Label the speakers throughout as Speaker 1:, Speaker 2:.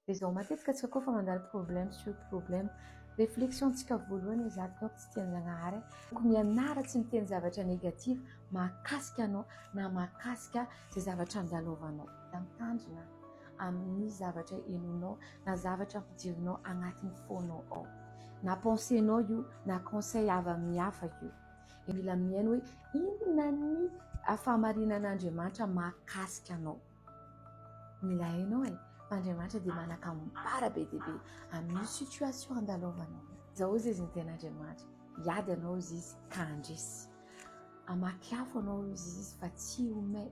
Speaker 1: Dia izao matetika tsika koa fa mandalo problème sur problème, réflexion tsika voalohany hoe za donc tsy tian-Jagnahary e. Ko mianara tsy miteny zavatra négative mahakasika anao na mahakasika izay zavatra andalovanao. Mitandrina amin'ny zavatra henonao na zavatra ampidirinao agnatin'ny fonao ao. Na pensée-nao io na conseil avy amin'ny hafa io. Dia mila mihaino hoe inona ny fahamarinan'Andriamanitra mahakasika anao. Mila hainao e, fa Andriamanitra dia manakambara be dia be amin'io situation andalovanao. Izao hozy izy ny tenin'Andriamanitra, hiady anao hozy izy ka handresy. Hamaky afo anao hozy izy fa tsy ho may.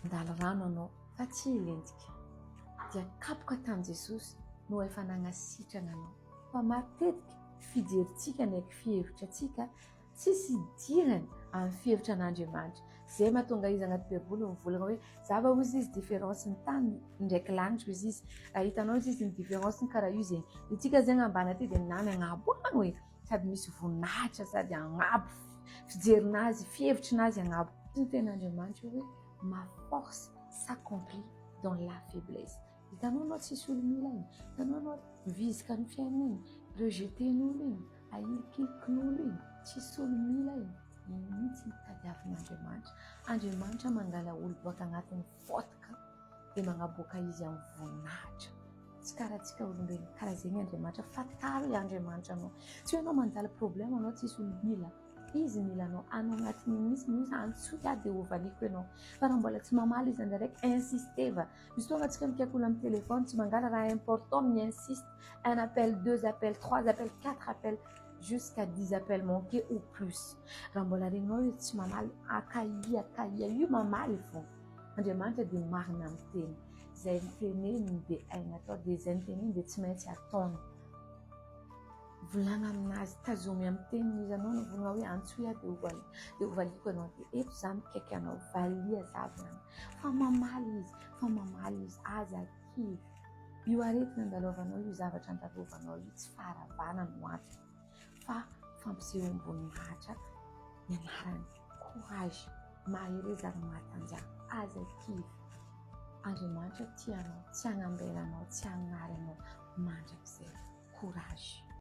Speaker 1: Handalo rano anao fa tsy hilentika. Dia kapoka tamin'i Jesosy no efa nagnasitrana anao. Fa matetika fijerintsika ny fihevitra antsika Tsisy idirany amin'ny fihevitra an'Andriamanitra. Zay mahatonga izy anaty baiboly mivolagna hoe zava ozy izy différence ny tany ndraiky lanitra ozy izy. Raha hitanao ozy izy ny différence ny karaha io zegny. Itsika zegny ambany aty de nany agnabo agny e. Sady misy voninahitra sady agnabo fijerinazy, fihevitrinazy agnabo. Ny tenin'Andriamanitra hoe ma force s'accomplit dans la faiblesse. Hitanao anao tsisy olo mila igny, hitanao anao vizaka ny fiainana igny, rejeter-n'olo igny, ahilikilikin'olo igny, tsisy olo mila igny, igny mihitsy no tadiavin'Andriamanitra. Andriamanitra mangala olo boaka agnatin'ny fotaka dia magnaboaka izy amin'ny voninahitra. Tsy karaha antsika olombelona, karaha zegny Andriamanitra, fantaro i Andriamanitra anao. Tsy hoe anao mandalo problème anao tsisy olo mila. Izy mila anao, anao agnatin'igny mihitsy mihitsy antsoy aho dia hovaliako ianao. Fa raha mbola tsy mamaly izy andraiky insisteva. Misy fotoana antsika mikaiky olona amin'ny téléphone tsy mangala raha important mi-insiste un appel, deux appels, trois appels, quatre appels jusqu'à dix appels manqués ou plus. Raha mbola regninao izy tsy mamaly akaia akaia io mamaly fô. Andriamanitra dia marina amin'ny teny. Izay niteneniny dia hainy atao dia izay niteneniny dia tsy maintsy ataony. Volagna aminazy, tazomy amin'ny teniny izy anao no volagna hoe antsoy aho dia ho dia ho valiako anao dia eto za mikaiky anao valia za volagna fa mamaly izy fa mamaly izy aza kivy io aretina andalovanao io zavatra andalovanao io tsy faharavana no antony fa fampisehoam-boninahitra ny anarany courage mahereza ary mahatanjaha aza kivy Andriamanitra tia anao tsy hagnambela anao tsy hagnary anao mandrakizay courage.